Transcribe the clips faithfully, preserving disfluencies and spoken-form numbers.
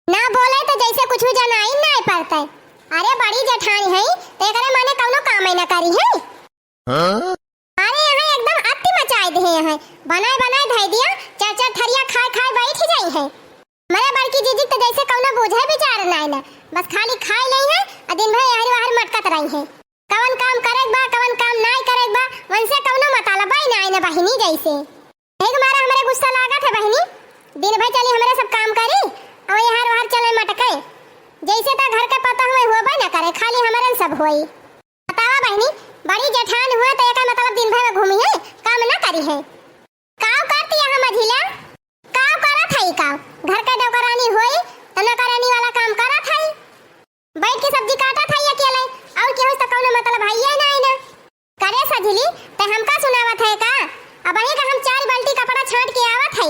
ना बोले तो जैसे कुछ जनाई नाहीं पड़ते। अरे बड़ी जेठानी है, तो एकरे माने कौनो काम ही ना करी है। हाँ? अरे यहाँ एकदम अति मचाए दे हैं, बनाए बनाए धई दिया, चार चार थरिया खाए खाए बैठ जाई है। मरे बड़की जीजी तो जैसे कौनो बूझे विचार नाहीं ना, बस खाली खाए लेई है, आ दिन भर यहर वहर मटकत रही है। कवन काम करेक बा, कवन काम नाहीं करेक बा, उनसे कौनो मतलब ही नाहीं ना बहिनी जैसे। यही के मारे हमरे गुस्सा लागत है बहिनी, दिन भर चली हमरे सब काम करी, और यहर वहर चले मटके। जैसे तो घर के पता हुए होबे ना करे, खाली हमरन सब होई। बतावा बहिनी, बड़ी जेठान हुए तो एकर मतलब दिन भर में घूमी है, काम ना करी है। काव करती यहाँ मझिला? काव करत है काव? घर के नौकरानी होई तो नौकरानी वाला काम करत है। बैठ के सब्जी काटत है अकेले, और केहू से तो कौनो मतलब है ये ना, है ना। करे सझिली, ते हमका सुनावत है का? अबही का हम चार बाल्टी कपड़ा छांट के आवत है।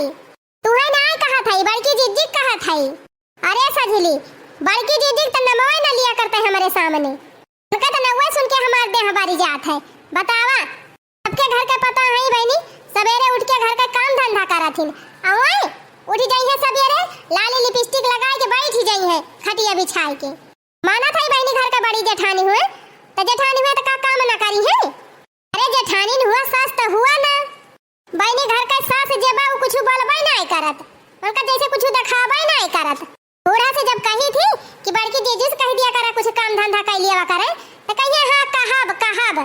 तुहे ना कहत है, बड़की जिज्जी कहत है। अरे सझिली, बड़की जिज्जी तो नमवे न लिया करते हमरे सामने। उनका तो नौवे सुन के हमार देह बारी जात है। बतावा, सबके घर के पता है बहिनी, सबेरे उठ के घर के काम धंधा करत हिन। अवै उठ जाई है सबेरे, लाली लिपस्टिक लगाए के बैठ जाई है खटिया बिछाए के। मानत है बहिनी घर के बड़ी जेठानी हुए, तो जेठानी हुए तो का काम ना करी है? अरे जेठानी न हुआ, सास तो हुआ ना। बहिनी घर के सास जे बा, उ कुछ बोलबे ना करत, उनका जैसे कुछ देखाबे ना करत। बूढ़ा से जब कही थी कि बड़की जीजी से कह दिया करा कुछ काम धंधा कर लिया करे, तो कहिए हाँ कहब कहब,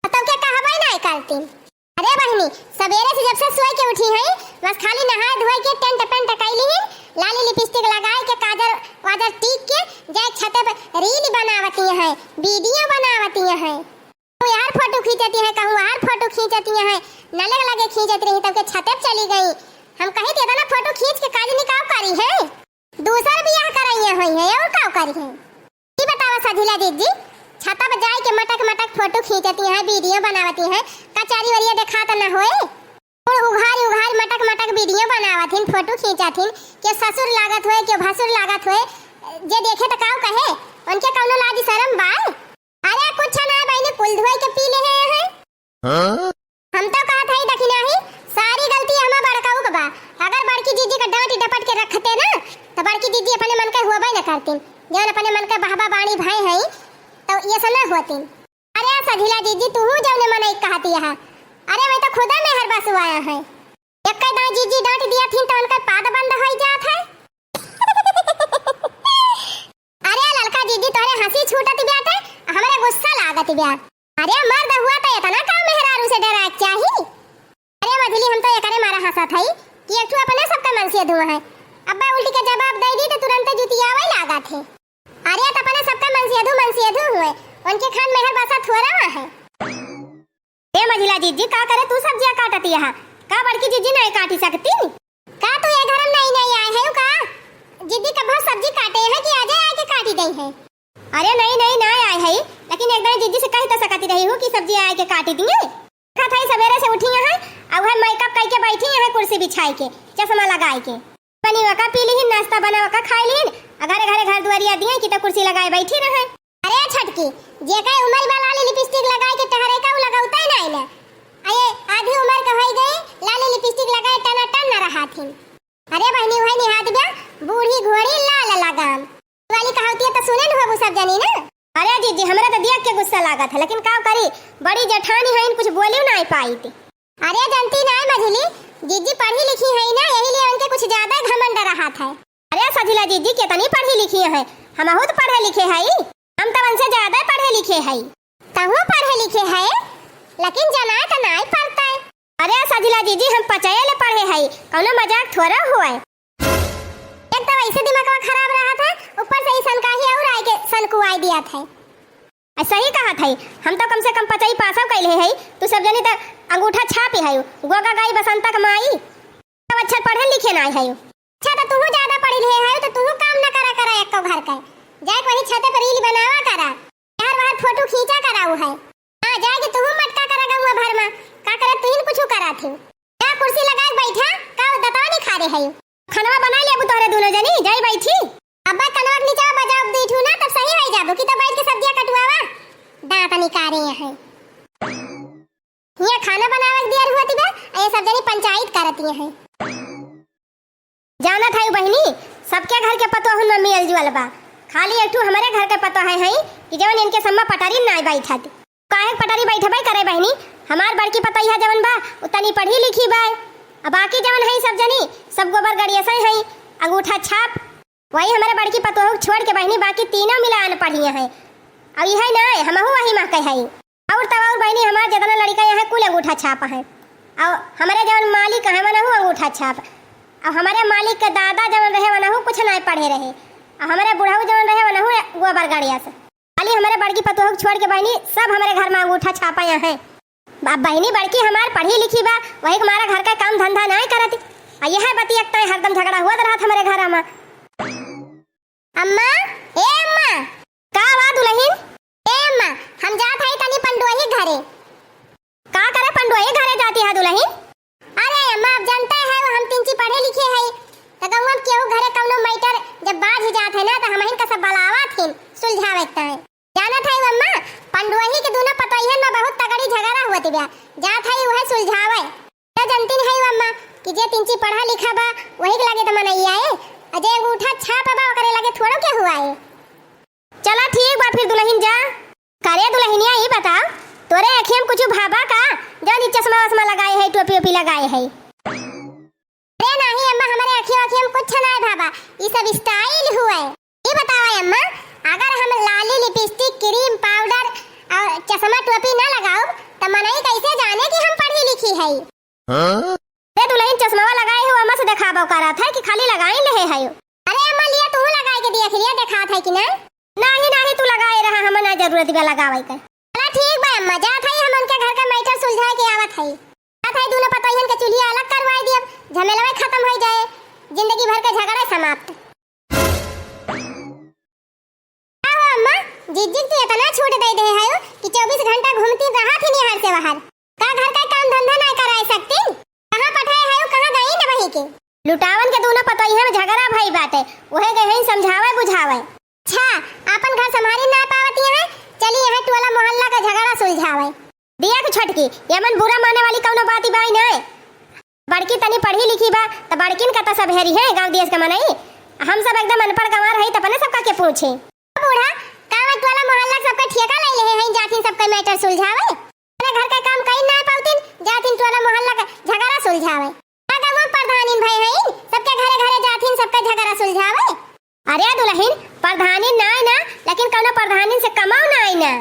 तो के कहबे ना करती। अरे बहिनी, सवेरे से जब से सोए के उठी है, बस खाली नहाए धोए के टेंट पेंट कैली है, लाली लिपस्टिक लगाए के काजर वाजर टीक के जाए छते पे रील बनावती है, वीडियो बनावती है। कहूँ यार फोटो खींचती है, कहूँ यार फोटो खींचती है, नलक लगे खींचत रही तब के छते पे चली गई। हम कही थी इतना फोटो खींच के काज निकाल करी है। दूसर बियाह करइया होई है, और का करी है? ई बतावा सझिला दीदी, छता पे जाए के मटक मटक फोटो खींचती हैं, वीडियो बनावती हैं, कचहरी वरिया देखात न होए? कुल उघारी उघारी मटक मटक वीडियो बनावत हिन, फोटो खींचत हिन, के ससुर लागत होए, के भसुर लागत होए, जे देखे त काऊ कहे? उनके कौनो लाज शरम बा? अरे कुछ ना बहिनी, कुल धोए के पी ले हैं। हाँ? हम तो कहत हई दखिनाही, सारी गलती हमा बड़काऊ के बा। अगर बड़की जीजी के डांट डपट के रखते ना, तो बड़की जीजी अपने मन के हुआ न करतीन। जौन अपने मन के बहबा बाणी भय हई, तो ये सब ना होतीन। अरे सझिला जीजी, तू हूँ जौने मन एक कहती है। अरे मैं तो खुदा मेहर बसुआया है। एक दाई जीजी डांट दिया थी तो उनका पाद बंद हो जात है। अरे ललका जीजी, तोहरे हंसी छूटत बाटे, हमरे गुस्सा लागत बा। अरे मर्द हुआ तो इतना का मेहरारू से डराए के चाही? अरे मझिली, हम तो एकरे मारा हंसत हई कि एक ठो अपने सबका मनसेधू है। अब्बा उल्टी के जवाब दे दी तो तुरंत जुतियावे लागत है। अरे तो अपने सबका मनसेधू मनसेधू हुए, उनके खान मेहर बसा थोड़ा है। ए मझिला जीजी, का करे तू सब्जिया काटत यहाँ? का बड़की जीजी नहीं काटी सकती? का तू ये घर में नहीं नहीं आए है का? जीजी कब सब्जी काटे है कि आजे आए के काटी गई है? अरे नहीं नहीं, ना आए है, लेकिन एक दिन जीजी से कह तो सकती रही हूँ कि सब्जी आए के काटी दिए। देखत है सवेरे से उठी यहाँ, अब है मेकअप करके बैठी यहाँ कुर्सी बिछाई के, चश्मा लगाई के। पानी वका पी लीन, नाश्ता बना वका खाई लीन, आ घरे घरे घर दुआरिया दिए कि तो कुर्सी लगाए बैठी रहे। अरे छटकी, जेकर उम्र बा लाली लिपस्टिक लगाए के टहरे का, उ लगौते नहीं ना। अये आधी उम्र के होई गई, लाली लिपस्टिक लगाए टना टन न रहा थी। अरे बहनी, वही निहात बा, बूढ़ी घोड़ी लाल लगाम वाली कहावतिया तो सुने न होबू सब जनी ना। अरे जीजी, हमरा तो दिया के गुस्सा लागत है, लेकिन का करी, बड़ी जेठानी है, कुछ बोली नहीं पाई थी। अरे जनती नाय मझिली, जीजी पढ़ी लिखी है ना, यही लिए उनके कुछ ज्यादा घमंड रहत है। अरे सझिला जीजी कितनी पढ़ी लिखी है, हमहू तो पढ़े लिखे है, हम तो उनसे ज्यादा पढ़े लिखे है। तहू पढ़े लिखे है, लेकिन जनाए तो नाय पढ़ता है। अरे सझिला जीजी हम पचाए ले पढ़े है, कौनो मजाक थोड़ा हुआ है। एक तो वैसे दिमागवा खराब रहत है, ऊपर से ई सनकाही और आए के सनकुआई दिया था। आ, सही कहत है, हम तो कम से कम पचई पासव कैले है, तू सब जनी त अंगूठा छापी है, गोगा गाई बसंता के माई, तब अच्छा पढ़े लिखे ना है। अच्छा, तो तू ज्यादा पढ़ी लिखे है, तो तू काम न करा करा एको घर का, जाए वही छते पर रील बनावा करा, यार बाहर फोटो खींचा करा उ है। हाँ, जाए के तू मटका करा गौवा भर में, का करे तू कुछ करा थी। जा कुर्सी लगा के बैठा, का दतवा निखारे है। खानवा बनाई लेबू तोहरे दुनो जनी, जाई बैठी। अब्बा कनवा के नीचे बजाओ दुई ठू ना, तब सही होई जाबू कि तो बैठ के सब्जिया कटुआवा, दांत निकारे हैं। हियां खाना बनावे के दियर होती बा, आ ये सब जनी पंचायत करती हैं। जानत है बहिनी, सबके घर के पतोहन में मेल जुल बा, खाली एक ठू हमरे घर के पतोह है, हैं कि जवन इनके सम्मा पटरी नाय बैठत। काहे के पटरी बैठबे करे बहिनी, हमार बड़की पतोहिया जवन बा, उ तनी पढ़ी लिखी बा, आ बाकी जवन है सब जनी, सब गोबर गड़िया से हैं, अंगूठा छाप। वही हमरे बड़की पतोह छोड़ के बहिनी, बाकी तीनों मिला अनपढ़िया हैं। और यही ना, हमहू वही महके हैं। और तब और बहिनी, हमार जितना लड़िका यहाँ कुल अंगूठा छाप है, और हमरे जवन मालिक है वनहू अंगूठा छाप, और हमरे मालिक के दादा जवन रहे वनहू कुछ नाय पढ़े रहे, और हमरे बुढ़ऊ जवन रहे वनहू गोबर गड़िया से। खाली हमरे बड़की पतोह छोड़ के बहिनी, सब हमरे घर में अंगूठा छापा यहाँ है। अब बहिनी बड़की हमार पढ़ी लिखी बा, वही के मारा घर का काम धंधा नाय करत, आ यह बतिया के ताई हरदम झगड़ा होत रहत हमरे घर में। अम्मा, ए अम्मा। का बा दुलहिन? ए अम्मा, हम जात हई तनी पंडोही घरे। का करे पंडोही घरे जाती है दुलहिन? अरे अम्मा, अब जानते है वो हम तिनची पढ़े लिखे हई, त गौवा में केहू घरे कौनो matter जब बाझ जात है ना, त हमहिन का सब बलावत हिन सुलझावे के ताई। जानत हई अम्मा, पंडोही के दूनो पतोहियन में बहुत तगड़ी झगड़ा हुआ बा, जात हई उहे सुलझावे। त जनती नहीं है अम्मा कि जे तिनची पढ़ा लिखा बा, वही के लगे त मनई आए, आ जे अंगूठा छाप बा, ओकरे लगे थोड़ो केहू आए। चला ठीक बा फिर दुलहिन जा। करे दुलहिनिया, ई बताओ, तोरे अखिया में कुछ भाबा का? जौन ई चश्मा वश्मा लगाए है, टोपी ओपी लगाए है। अरे नाही अम्मा, हमरे अखिया अखिया में कुछ नाय भाबा, ई सब style हुए। ई बतावा अम्मा, अगर हम लाली, lipstick, cream, powder और चश्मा टोपी ना लगाउब, त मनई कैसे जाने कि हम पढ़ी लिखी हई? हाँ? अरे दुलहिन, चश्मा लगाए हो, अम्मा से देखाबो करत है कि खाली लगाई लेहे है? अरे अम्मा, लिया तू लगाए के दिया, खिलिया देखात है कि ना? नाही, नाही, तू लगाए रहा, हमें ना जरूरत बा लगावे के। चला ठीक बा अम्मा, जात हई हम उनके घर का matter सुलझाए के आवत हई। जात हई दूनो पतोहियन के चूल्हिया अलग करवाए दियब, झमेलवे खत्म हो जाए, जिंदगी भर के झगड़ा समाप्त। का हो अम्मा, जिज्जी के तू इतना छूट दे दे है कि चउबीस घंटा घूमती रहत ही निहार से बाहर। का घर का काम धंधा ना कराए सकती? कहाँ पठाए है, कहाँ गई न वही के? लुटावन के दूनो पतोहिया में झगड़ा भई बाटे, वहे गए हैं समझावे बुझावे। अच्छा, आपन घर संभारी ना पावती है, चली यहाँ टोला मोहल्ला का झगड़ा सुलझावे। दिया के छोटकी, ये मन बुरा माने वाली कौनो बात ही बाई ना। बड़की तनी पढ़ी लिखी बा, त बड़किन का त सब हेरी है गाँव देश के मनई। हम सब एकदम अनपढ़ गंवार हई, त अपने सबका के पूछे। बूढ़ा, गाँव टोला मोहल्ला सबका ठेका ले लेहे हैं, जाथिन सबका matter सुलझावे। अपने घर का काम कई ना पावतिन, जाथिन टोला मोहल्ला का झगड़ा सुलझावे। का गाँव प्रधानिन भई हैं, सबके घरे घरे जाथिन सबका झगड़ा सुलझावे। अरे दुलहिन, प्रधानिन ना आई ना, लेकिन कौनो प्रधानिन से कमाओ ना आई ना।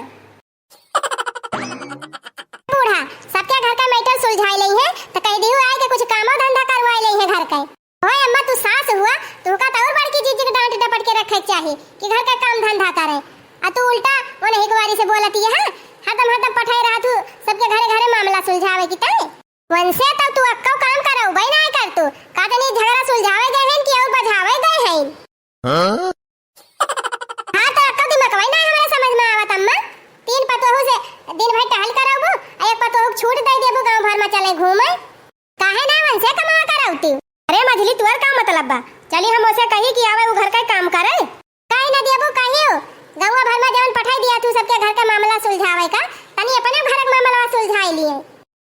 बूढ़ा, सबके घर का matter सुलझाई लई है, त कह दिहु आए के कुछ कामो धंधा करवाई लई है घर के। ओए अम्मा, तू सास हुआ, तुहका त और बड़की जीजी के डांट डपट के रखे के चाही कि घर का काम धंधा करे। आ तू उल्टा वो नहीं कुंवारी से बोलती है, हरदम हरदम पठाए रहा तू सबके घरे घरे मामला सुलझावे की ताई। वनसे तब तू अक्को काम करउ, वही ना कर तू। का तनी झगड़ा सुलझावे गए हैं कि और बझावे गए हैं? हाँ? हाँ, तो अक्को दिमाग वही ना हमारे समझ में आवत अम्मा। तीन पतोहू से दिन भर टहल करबू, आ एक पतोहू के छूट दे देबू, गाँव भर में चले घूमे। काहे ना वनसे कमावा करौती? अरे मझली, तुअर का मतलब बा? चली हम ओसे कही कि आवे उ घर का काम करे। काहे ना देबू, कहियो गौवा भर में जवन पठाई दिया तू सबके घर का मामला सुलझावे का, तनी अपने घर का मामला सुलझाई लिए।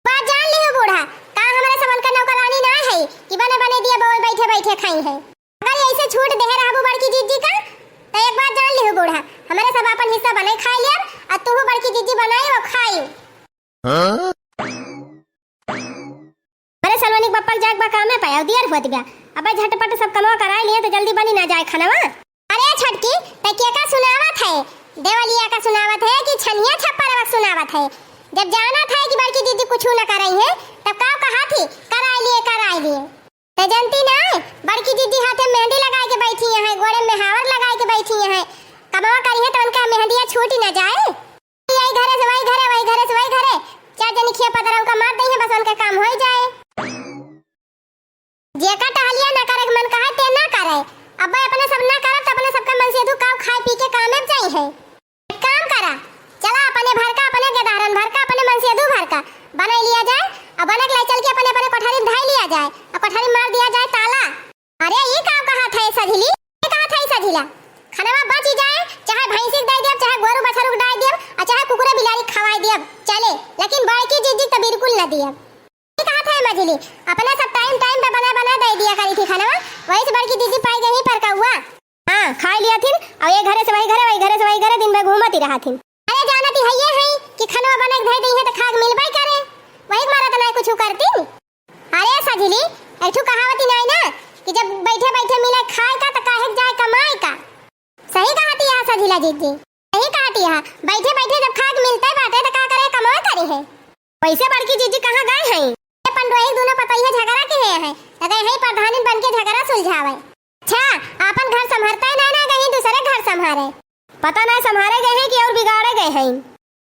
बात जान लियो बूढ़ा, का हमारे सबन का नौकरानी ना है कि बने बने दिया बउल बैठे बैठे खाई है। अगर ऐसे छूट दे रहबू बड़की जीजी का, तो एक बात जान लियो बूढ़ा, हमारे सब अपन हिस्सा बने खाई लिया, और तू बड़की जीजी बनाई और खाई। हाँ? अरे सलोनी के बप्पा के जाए के बा कामे पे, अउर दियर हुआ दिबा। अबे झटपट सब कमवा कराए लिए तो जल्दी बनी ना जाए खानवा। अरे छोटकी, तै केका सुनावत है? देवलिया का सुनावत है कि छनिया छप्परवा का सुनावत है? जब जानत है कि बड़की दीदी कुछ न करई है, तब का कहा थी, कराए लिए, कराए लिए। तै जनती ना है, बड़की दीदी हाथे मेहंदी लगाए के बैठी है, गोड़े में हावर लगाए के बैठी है। कमवा करी है तो उनका मेहंदिया छूटी न जाए। यही घरे से वही घरे, वही घरे से वही घरे, चार जनी खिया पदरौका मार दई है, बस उनका काम होई जाए। जेका टहलिया ना करे के मन कहे, ते ना करे। अब अपने सब ना करब, तो अपने सबका मनसेधू काव खाए पी के कामे में जाई है। एक काम करा, चला अपने भर का, अपने गेदहरन भर का, अपने मनसेधू भर का बनाई लिया जाए, और बने के ले चल के अपने, अपने कोठरी में धाई लिया जाए, और कोठरी में मार दिया जाए ताला। अरे, ई का कहत है सझिली? ई कहत है सझिला? खनवा बची जाए, चाहे भैंसी के दे दियब, चाहे गोरू बछरू के दे दियब, और चाहे कुकुरे बिलारी के खवाई दियब, चले, लेकिन बड़की जीजी के तो बिल्कुल न दियब। ई कहत है मझिली, अपने सब टाइम टाइम पे बना बना दे दिया करी थी खाना, वही से बड़की दीदी पाई गई पर कौआ। हाँ, खाई लिया थिन, और ये घरे से वही घरे, वही घरे से वही घरे, दिन भर घूमती रहा थिन। अरे जानती है ये है कि खनवा बने के धई दी है तो खाग मिलबे करे, वही के मारा तो ना कुछ करती। अरे सझिली, एक ठो कहावती नाई ना कि जब बैठे बैठे मिले खाए का तो काहे के जाए कमाए का। सही कहती है सझिला जीजी, सही कहती है। बैठे बैठे जब खाए के मिलते बाटे तो का करे, कमाए करी है। वैसे बड़की जीजी कहाँ गए हैं? ये पंडोही दोनों पतोहिया झगड़ा के हैं, लगे हैं प्रधानी बन के झगड़ा सुलझावे। अच्छा, आपन घर संभरते ना ना गई दूसरे घर संभारे। पता ना संभारे गए हैं कि और बिगाड़े गए हैं।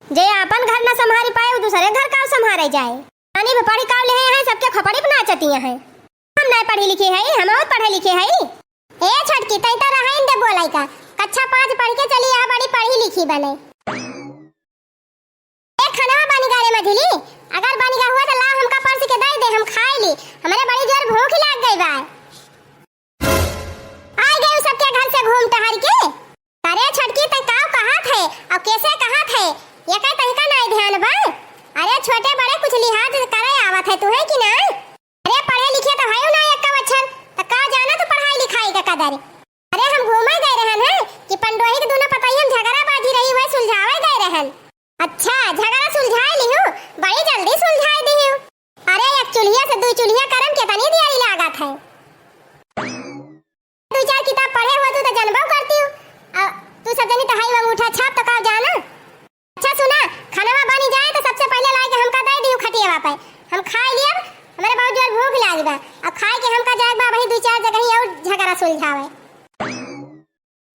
जे आपन घर ना संभारी पाए, वो दूसरे घर का संभारे जाए। पानी में पढ़ी काव ले हैं, सबके खपड़ी पे नाचती हैं। हम ना पढ़ी लिखी है, हम और पढ़े लिखे हैं। ए छोटकी, तई तो रहाइन दे बोलाई का। कक्षा पाँच पढ़ के चली आ, बड़ी पढ़ी लिखी बने। ए खनवा बनी गा रे मझिली, अगर बनी गा हुआ तो ला हमका परस के दे दे, हम खाए ली। हमरे बड़ी जोर भूख लाग गई बा। आ गए सबके घर से घूम टहर के। अरे छोटकी, तै काव कहत है और कैसे कहत है, ये कई तनिका नाई ध्यान बा। अरे छोटे बड़े कुछ लिहाज करे आवत है तुहे कि ना? अरे पढ़े लिखे तो है ना एक अक्षर, तो का जाना तू पढ़ाई लिखाई का कदर। अरे हम घूमे गए रहन है कि पंडोही के दोनों पतोहियन झगड़ा बाजी रही हुए सुलझावे गए रहन। अच्छा, झगड़ा सुलझाए लिहू, बड़ी जल्दी सुलझाए दिहू। अरे एक चूल्हिया से दू चूल्हिया करम के तनी देरी लागत है। दू चार किताब पढ़े हुआ तू तो जनबो करती हूँ। आ, तू सब जनी तो हाई अंगूठा छाप तो का जाना। अच्छा सुना, खानवा बनी जाए तो सबसे पहले लाए के हमका दे दियो खटियावा पे, हम खाए लियब। हमारे बहुत जोर भूख लागी बा, अब खाए के हमका जाए बा वही दू चार जगह और झगड़ा सुलझावे।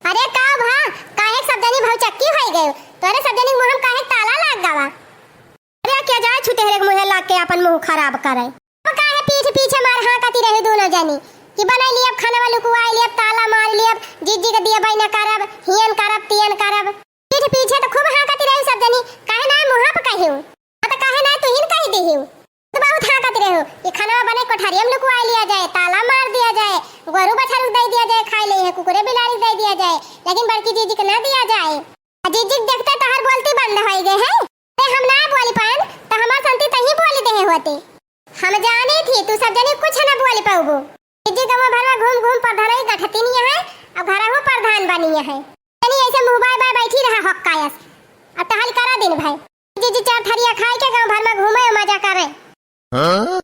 अरे का भा, काहे सब जनी भौचक्की होई गयो? तोरे सब जनी मुंह में काहे ताला लाग गवा? अरे क्या जाए छुटेहरे के मुंह लाग के अपन मुंह खराब करे। अब काहे पीठ पीछे मार हाँकती रही दोनों जनी कि बनाई लियब खानवा लुकुआई लियब ताला मार लियब, जीजी के दिया बैना करब, हियन करब, तियन करब। पीठ पीछे तो खूब हाँकती रही सब जनी, काहे ना मुँह पे कहियो? हाँ तो काहे ना तुहिन कही दिहियो? तो बहुत हाँकती रहो कि खानवा बने कोठरिया में लुकुआई लिया जाए, ताला मार दिया जाए, गोरू बछरू दे दिया जाए, खाए ले है कुकुरे बिलारी दे दिया जाए, लेकिन बड़की जीजी के ना दिया जाए। आ जीजी के देखते तोहर बोलती बंद होई गए है। अरे हम ना बोली पाएन तो हमार संती तही बोली देहे होते। हम जानी थी तू सब जनी कुछ ना बोली पाउबो। जीजी गाँव भर में घूम घूम प्रधान ही गठती नहीं है, अब घर हो प्रधान बनी है। तनी ऐसे मुँह बाय बाय बैठी रहा हक्कायस, अब टहल करा दिन भर। जीजी चार थरिया खाए के गाँव भर में घूमे और मजा करे। हाँ?